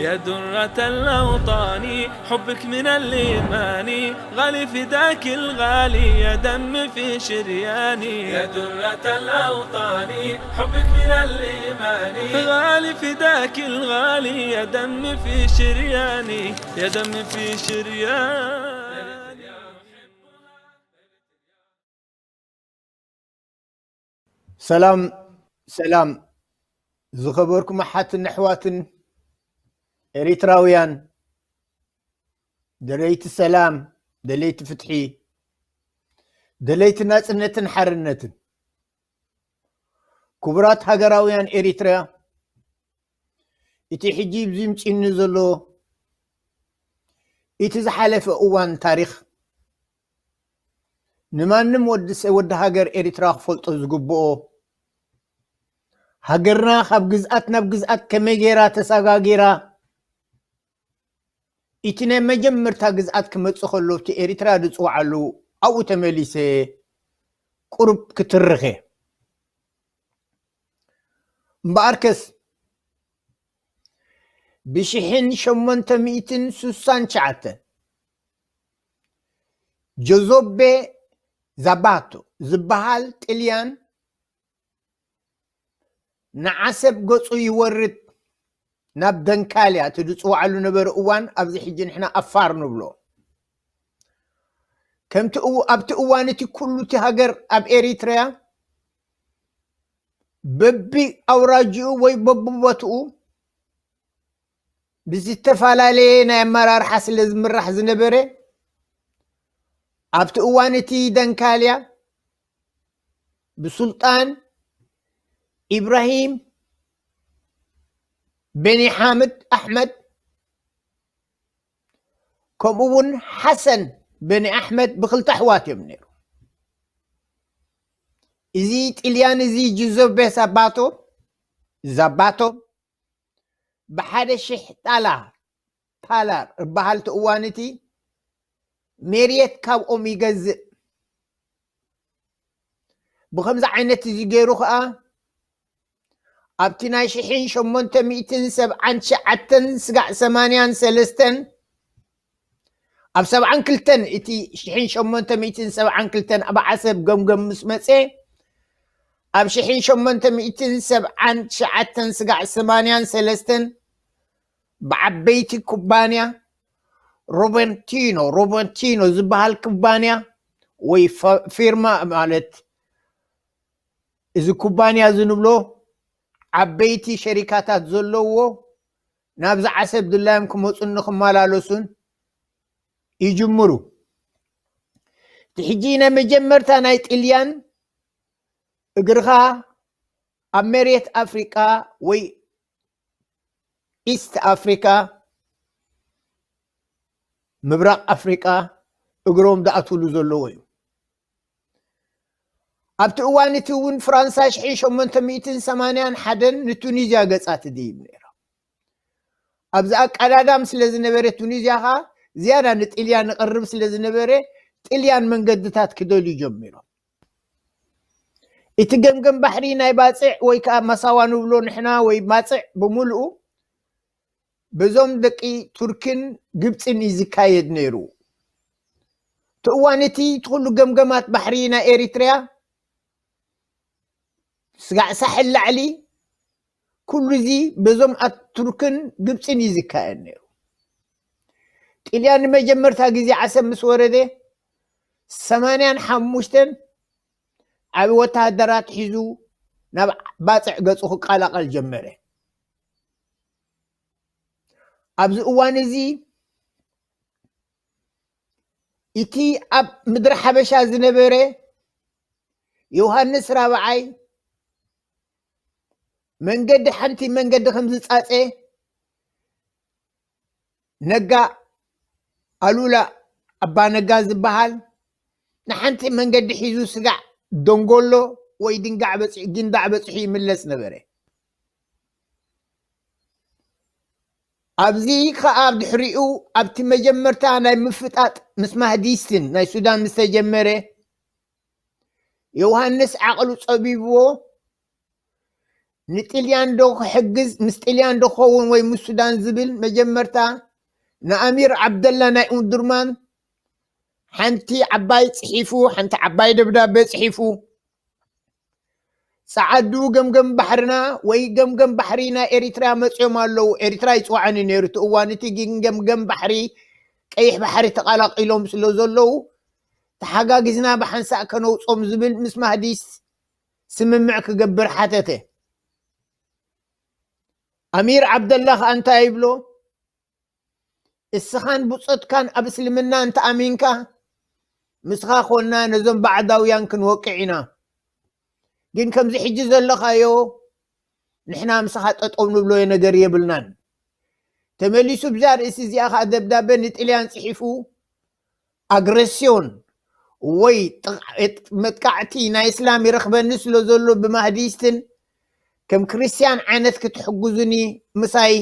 يا درة الأوطان، حبك من الإيمان، غالي فداك الغالي، يا دم في شرياني. يا درة الأوطان، حبك من الإيمان، غالي فداك الغالي، يا دم في شرياني، يا دم في شرياني. ሰላም ሰላም፣ ዝኸበርኩም ኣሓትን ኣሕዋትን ኤሪትራውያን፣ ደለይቲ ሰላም፣ ደለይቲ ፍትሒ፣ ደለይቲ ናጽነትን ሓርነትን፣ ክቡራት ሃገራውያን ኤሪትራ፣ እቲ ሕጂ ብዚ ምጺኒ ዘሎ፣ እቲ ዝሓለፈ እዋን ታሪኽ ንማንም ወዲ ሰ-፣ ወዲ ሃገር ኤሪትራ ክፈልጦ ዝግብኦ፣ ሃገርና ካብ ግዝኣት ናብ ግዝኣት ከመይ ጌራ ተሰጋጊራ፣ እቲ ናይ መጀመርታ ግዝኣት ክመጽእ ከሎ፣ እቲ ኤሪትራ ዝጽውዓሉ ኣብኡ ተመሊሰ ቁሩብ ክትርኽ እየ። እምበኣርከስ፣ ብሽሕን ሸሞንተ ሚእትን ስሳን ትሽዓተን፣ ጆዞቤ ዛባቶ ዝበሃል ጥልያን ንዓሰብ ገጹ ይወርድ፣ ናብ ደንካልያ፣ እቲ ዝጽውዓሉ ነበረ እዋን፣ ኣብዚ ሕጂ ንሕና ኣፋር ንብሎ። ከምቲ እው-፣ ኣብቲ እዋን እቲ ኩሉ እቲ ሃገር ኣብ ኤሪትርያ በቢ ኣውራጅኡ ወይ በብቦትኡ ብዝተፈላለየ ናይ ኣመራርሓ ስለ ዝምራሕ ዝነበረ፣ ኣብቲ እዋን እቲ ደንካልያ ብሱልጣን ኢብራሂም ቤኒ ሓምድ ኣሕመድ፣ ከምኡ እውን ሓሰን ቤኒ ኣሕመድ ብክልተ ኣሕዋት እዮም ነይሩ። እዚ ጥልያን እዚ ጁዘፔ ሳባቶ፣ ዛባቶ፣ ብሓደ ሽሕ ጣላ፣ ታላር እበሃል እቲ እዋን እቲ መሬት ካብኦም ይገዝእ። ብኸምዚ ዓይነት እዚ ገይሩ ኸኣ ኣብቲ ናይ ሽሕን ሸሞንተ ሚእትን ሰብዓን ትሽዓተን ስጋዕ ሰማንያን ሰለስተን፣ ኣብ ሰብዓን ክልተን፣ እቲ ሽሕን ሸሞንተ ሚእትን ሰብዓን ክልተን ኣብ ዓሰብ ገምገም ምስ መጸ፣ ኣብ ሽሕን ሸሞንተ ሚእትን ሰብዓን ትሽዓተን ስጋዕ ሰማንያን ሰለስተን ብዓበይቲ ኩባንያ ሮበንቲኖ፣ ሮበንቲኖ ዝበሃል ኩባንያ ወይ ፈ-፣ ፊርማ ማለት፣ እዚ ኩባንያ እዚ ንብሎ ዓበይቲ ሸሪካታት ዘለዎ፣ ናብዚ ዓሰብ ድላዮም ክመጹን ንክመላለሱን ይጅምሩ። እቲ ሕጂ ናይ መጀመርታ ናይ ጥልያን እግርኻ ኣብ መሬት ኣፍሪቃ ወይ ኢስት ኣፍሪቃ፣ ምብራቕ ኣፍሪቃ፣ እግሮም ዝኣትውሉ ዘለዎ እዩ። ኣብቲ እዋን እቲ እውን ፍራንሳ ሽሕን ሸሞንተ ሚእትን ሰማንያን ሓደን ንቱኒዝያ ገጻ ትድይብ ነይራ። ኣብዚ ኣቀዳዳም ስለ ዝነበረ፣ ቱኒዝያ ኸኣ ዝያዳ ንጥልያን ንቐርብ ስለ ዝነበረ፣ ጥልያን መንገድታት ክደልዩ ጀሚሮም። እቲ ገምገም ባሕሪ ናይ ባጽዕ ወይ ከኣ መሳዋ ንብሎ ንሕና ወይ ባጽዕ ብምሉኡ በዞም ደቂ ቱርክን ግብጽን እዩ ዝካየድ ነይሩ። እቲ እዋን እቲ እቲ ኩሉ ገምገማት ባሕሪ ናይ ኤሪትርያ ስጋዕ ሳሕል ላዕሊ ኩሉ እዚ በዞም ኣት-፣ ቱርክን ግብጽን እዩ ዝካየድ ነይሩ። ጥልያን ንመጀመርታ ግዜ ዓሰብ ምስ ወረደ ሰማንያን ሓሙሽተን ዓቢ ወተሃደራት ሒዙ ናብ ባጽዕ ገጹ ክቀላቐል ጀመረ። ኣብዚ እዋን እዚ እቲ ኣብ ምድሪ ሓበሻ ዝነበረ ዮሃንስ ራብዓይ መንገዲ፣ ሓንቲ መንገዲ ከም ዝጻጸ፣ ነጋ፣ ኣሉላ ኣባ ነጋ ዝበሃል ንሓንቲ መንገዲ ሒዙ ስጋዕ ደንጎሎ ወይ ድንጋዕ በጺ-፣ ጊንዳዕ በጺሑ ይምለስ ነበረ። ኣብዚ ኸኣ ድሕሪኡ ኣብቲ መጀመርታ ናይ ምፍጣጥ ምስ ማህዲስትን ናይ ሱዳን ምስ ተጀመረ፣ ዮሃንስ ዓቕሉ ጸቢብዎ፣ ንጥልያን ዶ ክሕግዝ፣ ምስ ጥልያን ዶ ክኸውን ወይ ምስ ሱዳን ዝብል መጀመርታ ንኣሚር ዓብደላ ናይ ኡምዱርማን ሓንቲ ዓባይ ጽሒፉ፣ ሓንቲ ዓባይ ደብዳቤ ጽሒፉ፣ ጸዓዱ ገምገም ባሕርና ወይ ገምገም ባሕሪ ናይ ኤሪትራ መጽዮም ኣለዉ። ኤሪትራ ይጽዋዕን እዩ ነይሩ እቲ እዋን እቲ፣ ግን ገምገም ባሕሪ ቀይሕ ባሕሪ ተቐላቒሎም ስለ ዘለዉ ተሓጋጊዝና ብሓንሳእ ከነውጾም ዝብል ምስ ማህዲስ ስምምዕ ክገብር ሓተተ። ኣሚር ዓብደላ ከኣ እንታይ ይብሎ? እስኻን ብጾትካን ኣብ እስልምና እንተኣሚንካ፣ ምስኻ ኮና ነዞም ባዕዳውያን ክንወቅዕ ኢና። ግን ከምዚ ሕጂ ዘለኻዮ ንሕና ምሳኻ ጠጠው ንብሎ ነገር የብልናን። ተመሊሱ ብዛ ርእሲ እዚኣ ኸዓ ደብዳቤ ንጥልያን ጽሒፉ፣ ኣግረስዮን ወይ ጥቕ-፣ መጥቃዕቲ ናይ እስላም ይረኽበኒ ስለ ዘሎ ብማህዲስትን ከም ክርስትያን ዓይነት ክትሕግዙኒ ምሳይ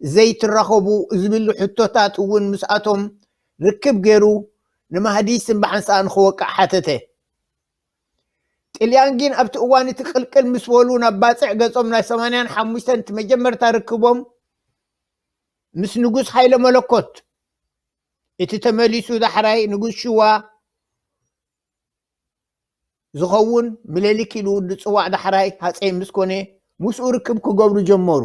ዘይትራኸቡ ዝብሉ ሕቶታት እውን ምስኣቶም ርክብ ገይሩ ንማህዲስትን ብሓንሳእ ንኽወቅዕ ሓተተ። ጥልያን ግን ኣብቲ እዋን እቲ ቅልቅል ምስ በሉ ናብ ባጽዕ ገጾም ናይ ሰማንያን ሓሙሽተን እቲ መጀመርታ ርክቦም ምስ ንጉስ ሃይለ መለኮት እቲ ተመሊሱ ዳሕራይ ንጉስ ሽዋ ዝኸውን ምለሊክ ኢሉ ዝጽዋዕ ዳሕራይ ሃጸይ ምስ ኮነ ምስኡ ርክብ ክገብሩ ጀመሩ።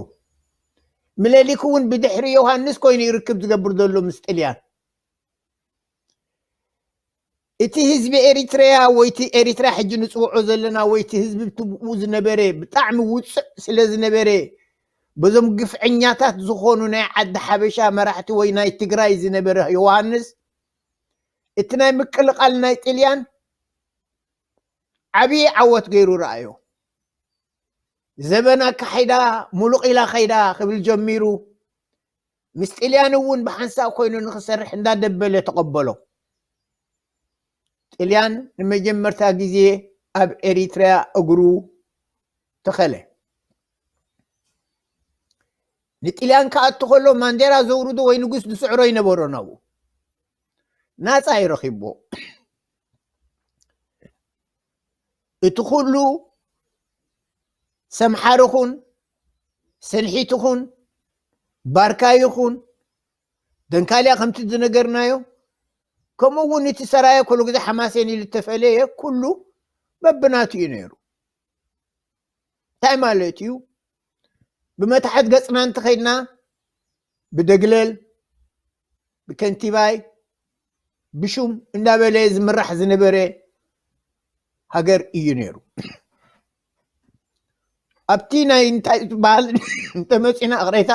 ምለሊክ እውን ብድሕሪ ዮሃንስ ኮይኑ እዩ ርክብ ዝገብር ዘሎ ምስ ጥልያን። እቲ ህዝቢ ኤሪትሪያ ወይ እቲ ኤሪትራ ሕጂ ንጽውዖ ዘለና ወይ እቲ ህዝቢ ብኡ ዝነበረ ብጣዕሚ ውጽዕ ስለ ዝነበረ በዞም ግፍዐኛታት ዝኾኑ ናይ ዓዲ ሓበሻ መራሕቲ ወይ ናይ ትግራይ ዝነበረ ዮሃንስ እቲ ናይ ምቅልቓል ናይ ጥልያን ዓብዪ ዓወት ገይሩ ረኣዮ። ዘበን ኣካሒዳ ሙሉቕ ኢላ ኸይዳ ክብል ጀሚሩ። ምስ ጥልያን እውን ብሓንሳእ ኮይኑ ንኽሰርሕ እንዳደበለ ተቐበሎ። ጥልያን ንመጀመርታ ግዜ ኣብ ኤሪትሪያ እግሩ ተኸለ። ንጥልያን ክኣቱ ከሎ ማንዴራ ዘውርዶ ወይ ንጉስ ዝስዕሮ ይነበሮ ናብኡ። ናጻ ይረኺብዎ። እቲ ኩሉ ሰምሓር ይኹን፣ ሰንሒት ይኹን፣ ባርካይ ይኹን፣ ደንካልያ ከምቲ ዝነገርናዮ፣ ከምኡ እውን እቲ ሰራየ ኩሉ ግዜ ሓማሴን ኢሉ እተፈለየ ኩሉ በብናቱ እዩ ነይሩ። እንታይ ማለት እዩ? ብመታሕት ገጽና እንተኸይድና ብደግለል፣ ብከንቲባይ፣ ብሹም እንዳበለ ዝምራሕ ዝነበረ ሃገር እዩ ነይሩ። ኣብቲ ናይ እንታይ ዝበሃል እንተመጺና፣ ይቕሬታ፣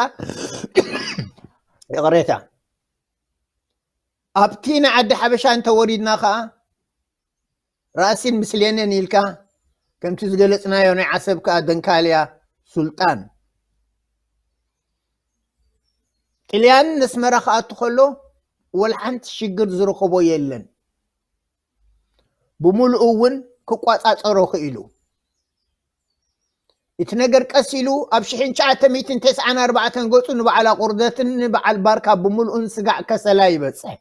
ይቕሬታ፣ ኣብቲ ናይ ዓዲ ሓበሻ እንተወሪድና ኸዓ ራእሲን ምስሌንን ኢልካ ከምቲ ዝገለጽናዮ ናይ ዓሰብ ከኣ ደንካልያ ሱልጣን። ጥልያን ነስመራ ክኣቱ ከሎ ወላ ሓንቲ ሽግር ዝረኸቦ የለን። ብምሉኡ እውን ክቋጻጸሮ ክኢሉ። እቲ ነገር ቀስ ኢሉ ኣብ ሽሕን ትሽዓተ ሚእትን ተስዓን ኣርባዕተን ገጹ ንበዓል ኣቑርደትን ንበዓል ባርካ ብምሉኡን ስጋዕ ከሰላ ይበጽሕ።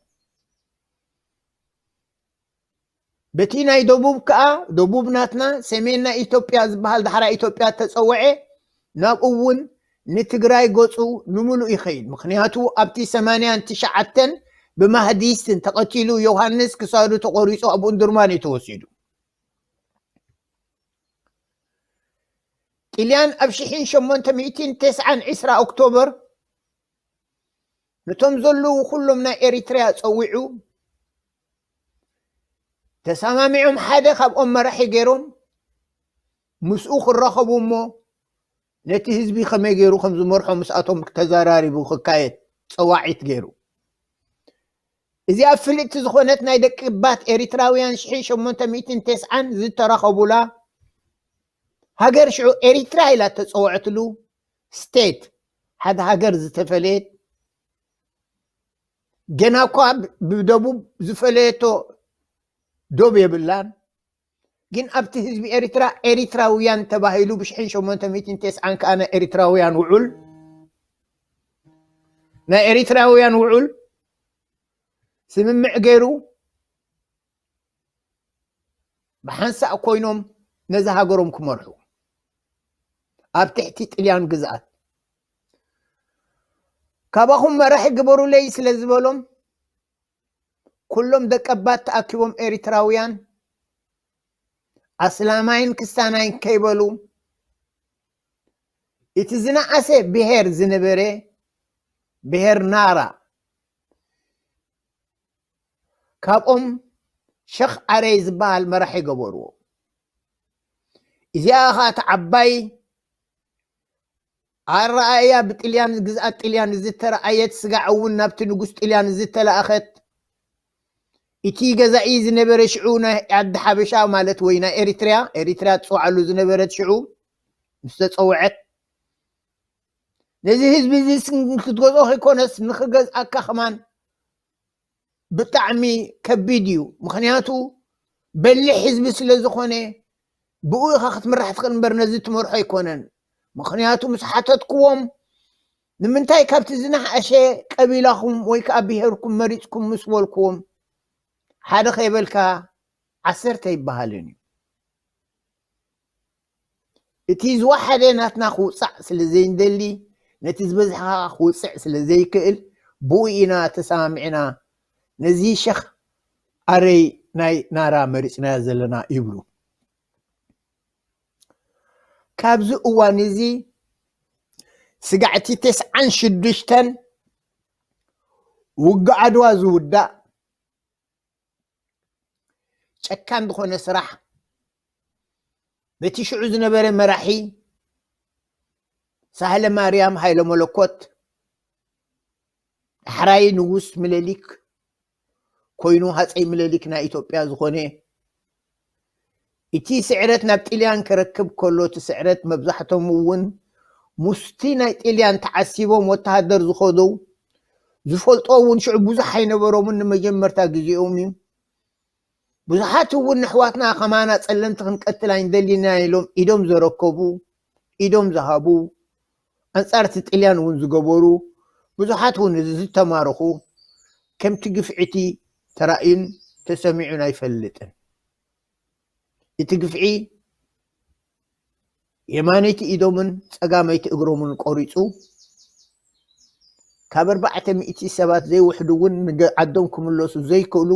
በቲ ናይ ደቡብ ከኣ፣ ደቡብ ናትና ሰሜን ናይ ኢትዮጵያ ዝበሃል ዳሕራ ኢትዮጵያ ተጸውዐ፣ ናብኡ እውን ንትግራይ ገጹ ንምሉእ ይኸይድ። ምኽንያቱ ኣብቲ ሰማንያን ትሽዓተን ብማህዲስትን ተቐቲሉ፣ ዮሃንስ ክሳዱ ተቖሪጹ ኣብ ኡንዱርማን እዩ ተወሲዱ። ጥልያን ኣብ ሽሕን ሸሞንተ ሚእትን ተስዓን ዕስራ ኦክቶበር ነቶም ዘለዉ ኩሎም ናይ ኤሪትሪያ ጸዊዑ፣ ተሰማሚዖም ሓደ ካብኦም መራሒ ገይሮም ምስኡ ክራኸቡ እሞ ነቲ ህዝቢ ከመይ ገይሩ ከም ዝመርሖ ምስኣቶም ተዘራሪቡ ክካየድ ጸዋዒት ገይሩ። እዚኣ ፍልጥቲ ዝኾነት ናይ ደቂ ባት ኤሪትራውያን ሽሕን ሸሞንተ ሚእትን ተስዓን ዝተራኸቡላ ሃገር ሽዑ ኤሪትራ ኢላ ተጸውዐትሉ ስቴት፣ ሓደ ሃገር ዝተፈለየት፣ ገና እኳ ብ-፣ ብደቡብ ዝፈለየቶ ዶብ የብላን። ግን ኣብቲ ህዝቢ ኤሪትራ ኤሪትራውያን ተባሂሉ ብሽሕን ሸሞንተ ሚእትን ተስዓን ከኣ ናይ ኤሪትራውያን ውዑል፣ ናይ ኤሪትራውያን ውዑል ስምምዕ ገይሩ ብሓንሳእ ኮይኖም ነዛ ሃገሮም ክመርሑ። ኣብ ትሕቲ ጥልያን ግዝኣት። ካባኹም መራሒ ግበሩለይ ስለ ዝበሎም፣ ኩሎም ደቀባት ተኣኪቦም ኤሪትራውያን ኣስላማይን ክስታናይን ከይበሉ፣ እቲ ዝነኣሰ ብሄር ዝነበረ ብሄር ናራ፣ ካብኦም ሸኽ ኣረይ ዝበሃል መራሒ ገበርዎ። እዚኣ ኸኣ እቲ ዓባይ ኣረኣእያ ብጥልያን፣ ግዝኣት ጥልያን ዝተረኣየት፣ ስጋዕ እውን ናብቲ ንጉስ ጥልያን ዝተለኣኸት፣ እቲ ገዛኢ ዝነበረ ሽዑ ናይ ዓዲ ሓበሻ ማለት ወይ ናይ ኤሪትርያ፣ ኤሪትርያ ትጽውዓሉ ዝነበረት ሽዑ ምስ ተጸውዐት፣ ነዚ ህዝቢ እዚ ስ-፣ ክትገዝኦ ከይኮነስ ንኽገዝኣካ ከማን ብጣዕሚ ከቢድ እዩ። ምኽንያቱ በሊሕ ህዝቢ ስለ ዝኾነ ብኡ ኢኻ ክትምራሕ ትኽእል እምበር ነዚ ትመርሖ ኣይኮነን። ምኽንያቱ ምስ ሓተትክዎም ንምንታይ ካብቲ ዝነሓሸ ቀቢላኹም ወይ ከዓ ብሄርኩም መሪፅኩም ምስ በልክዎም ሓደ ከይበልካ ዓሰርተ ይበሃልን እዩ። እቲ ዝወሓደ ናትና ክውፃዕ ስለ ዘይንደሊ፣ ነቲ ዝበዝሐ ከዓ ክውፅዕ ስለ ዘይክእል፣ ብኡ ኢና ተሰማሚዕና ነዚ ሸኽ ኣረይ ናይ ናራ መሪፅናዮ ዘለና ይብሉ። ካብዚ እዋን እዚ ስጋዕቲ ተስዓን ሽዱሽተን ውግእ ዓድዋ ዝውዳእ ጨካን ዝኾነ ስራሕ በቲ ሽዑ ዝነበረ መራሒ ሳህለ ማርያም ሃይለ መለኮት፣ ዳሕራይ ንጉስ ምለሊክ ኮይኑ ሃፀይ ምለሊክ ናይ ኢትዮጵያ ዝኾነ፣ እቲ ስዕረት ናብ ጥልያን ክረክብ ከሎ፣ እቲ ስዕረት መብዛሕቶም እውን ሙስቲ ናይ ጥልያን ተዓሲቦም ወተሃደር ዝኸዱ፣ ዝፈልጦ እውን ሽዑ ብዙሕ ኣይነበሮምን፣ ንመጀመርታ ግዜኦም እዩ። ብዙሓት እውን ንሕዋትና ከማና ጸለምቲ ክንቀትል ኣይንደሊና ኢሎም ኢዶም ዘረከቡ፣ ኢዶም ዝሃቡ፣ ኣንጻር እቲ ጥልያን እውን ዝገበሩ፣ ብዙሓት እውን ዝተማረኹ፣ ከምቲ ግፍዒ እቲ ተራእዩን ተሰሚዑን ኣይፈልጥን። እቲ ግፍዒ የማነይቲ ኢዶምን ጸጋመይቲ እግሮምን ቆሪጹ፣ ካብ ኣርባዕተ ሚእቲ ሰባት ዘይውሕዱ እውን ንገ-፣ ዓዶም ክምለሱ ዘይክእሉ፣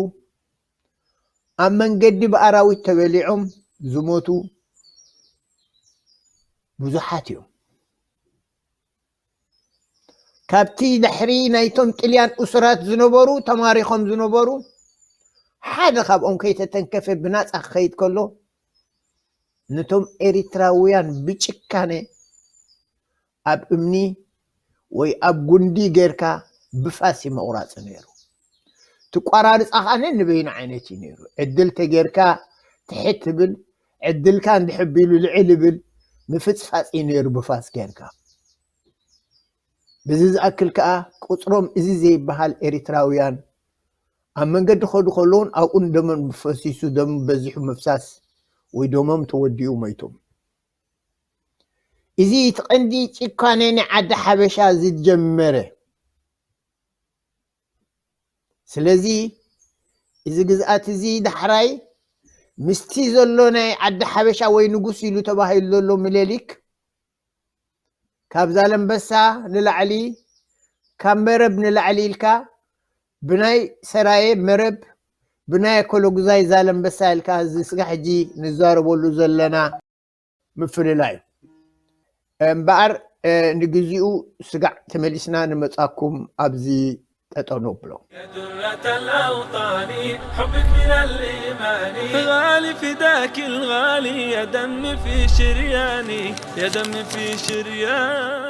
ኣብ መንገዲ ብኣራዊት ተበሊዖም ዝሞቱ ብዙሓት እዮም። ካብቲ ድሕሪ ናይቶም ጥልያን እሱራት ዝነበሩ፣ ተማሪኾም ዝነበሩ፣ ሓደ ካብኦም ከይተተንከፈ ብናጻ ክኸይድ ከሎ፣ ነቶም ኤሪትራውያን ብጭካነ ኣብ እምኒ ወይ ኣብ ጉንዲ ጌርካ ብፋስ እዩ መቑራጽ ነይሩ። ትቋራርጻ ከኣ ነንበይኑ ዓይነት እዩ ነይሩ። ዕድል ተጌርካ ትሕት ትብል፣ ዕድልካ እንድሕር ቢሉ ልዕል ይብል፣ ምፍጽፋጽ እዩ ነይሩ ብፋስ ጌርካ። በዚ ዝኣክል ከኣ ቁጽሮም እዚ ዘይበሃል ኤሪትራውያን ኣብ መንገዲ ከዱ ከለውን ኣብኡ ንደሞም ፈሲሱ፣ ደም በዚሑ ምፍሳስ ወይ ደሞም ተወዲኡ ሞይቶም። እዚ እቲ ቀንዲ ጭካኔ ናይ ዓዲ ሓበሻ ዝጀመረ። ስለዚ እዚ ግዝኣት እዚ ዳሕራይ ምስቲ ዘሎ ናይ ዓዲ ሓበሻ ወይ ንጉስ ኢሉ ተባሂሉ ዘሎ ምሌሊክ ካብ ዛለምበሳ ንላዕሊ፣ ካብ መረብ ንላዕሊ ኢልካ ብናይ ሰራየ መረብ፣ ብናይ ኣኮሎጉዛይ ዛለምበሳ ኢልካ እዚ ስጋ ሕጂ ንዛረበሉ ዘለና ምፍልላይ እዩ። እምበኣር፣ እ፣ ንግዚኡ ስጋዕ ተመሊስና ንመጻኩም ኣብዚ ጠጠው ነብሎ። يا درة الأوطان، حبك من الإيمان. غالي فداك الغالي، يا دم في شرياني، يا دم في شرياني.